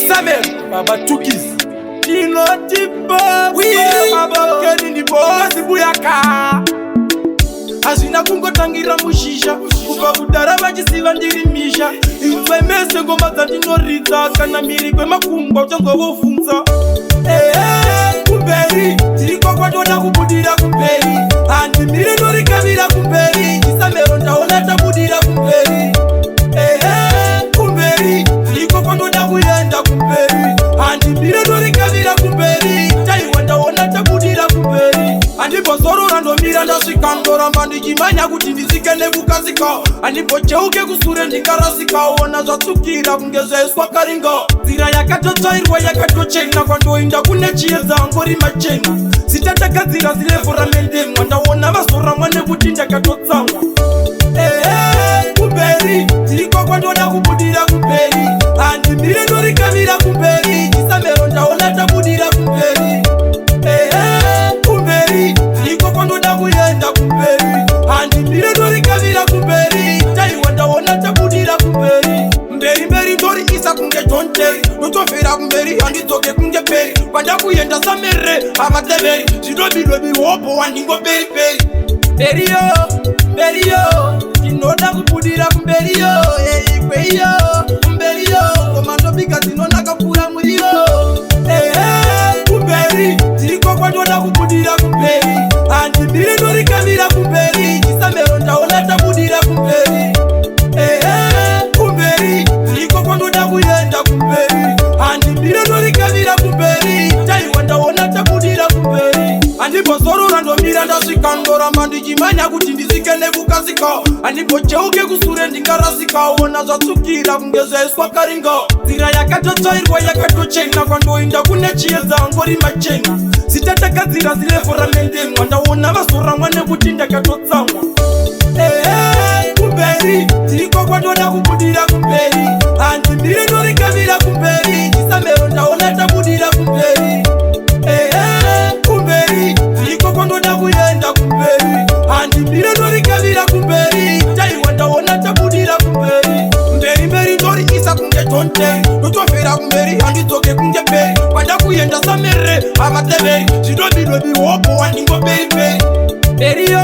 Chisamero Baba Tukis Tinoti Baba ndibosi buyaka. Hazvina kungotangira muzhizha, kubva kudhara vachisiva ndiri misha. Inzwai mese ngoma dzandinoridza, kana miri kwemakungwa uchanzwa vovhunza. Ehe, kumberi tiriko kwatoda kubudira kumberi, handimire ndorikamira kumberi. Chisamero ndaona tabudira kumberi. Ehe, kumberi tiriko kwandoda kuenda kumberi, handimire ndorikamira kumberi. Taiwa ndaona tabudira kumberi, handimbozorora ndomira ndasvika, ndoramba ndichimanya kuti ndisvike nekukasika. Handimbocheuke kusure ndikarasika, ona zvatsukira kunge zvaiswa karinga. Nzira yakatotsvairwa yakatochena, kwandoinda kune chiedza angori machena. Zita tagadzira zirevho ramendemwa, ndaona vazoramwa nekuti ndakatotsamwa. Ehe, kumberi tiriko kwandoda kubudira kumberi, handimire ndorikamira kumberi. Chisamero ndaona tabudira kumberi. Ehe, kumberi tiriko kwandoda kuenda kumberi, handimire ndorikamira kumberi. Taiwa ndaona tabudira kumberi, mberi mberi ndoriisa kunge John Terry, ndotofera kumberi handidzoke kunge peri. Kwandakuenda samere havateveri, zvidobidobi hopo wandingoperiperi. Mberiyo, mberiyo, ndinoda kubudira kumberiyo, eikweiyo kumberiyo, ngoma ndobika dzinonaka pfura muriro. Ehe, kumberi tiriko kwandoda kubudira kumberi, handimire ndorikamira kumberi. Chisamero ndaona tabudira kumberi. Ehe, kumberi tiriko kwandoda kuenda kumberi, handimire ndorikamira kumberi. Taiwa ndaona tabudira kumberi, handimbozorora ndomira ndasvika, ndoramba ndichimanya kuti ndisvike nekukasika. Handimbocheuke kusure ndikarasika, ona zvatsukira kunge zvaiswa karinga. Nzira yakatotsvairwa yakatochena, kwandoinda kune chiedza angori machena. Zita tagadzira zirevho ramendemwa, ndaona vazoramwa nekuti ndakatotsamwa. Ehe, kumberi tiriko kwandoda kubudira kumberi, handimire ndorikamira kumberi. Chisamero ndaona tabudira kumberi. Ehe, kumberi tiriko kwandoda kuenda kumberi, handimire ndorikamira kumberi. Taiwa ndaona tabudira kumberi, mberi mberi ndoriisa kunge John Terry, ndotofera kumberi handidzoke kunge peri. Kwandakuenda samere havateveri, zvidobidobi hopo wandingoperiperi. Mberiyo.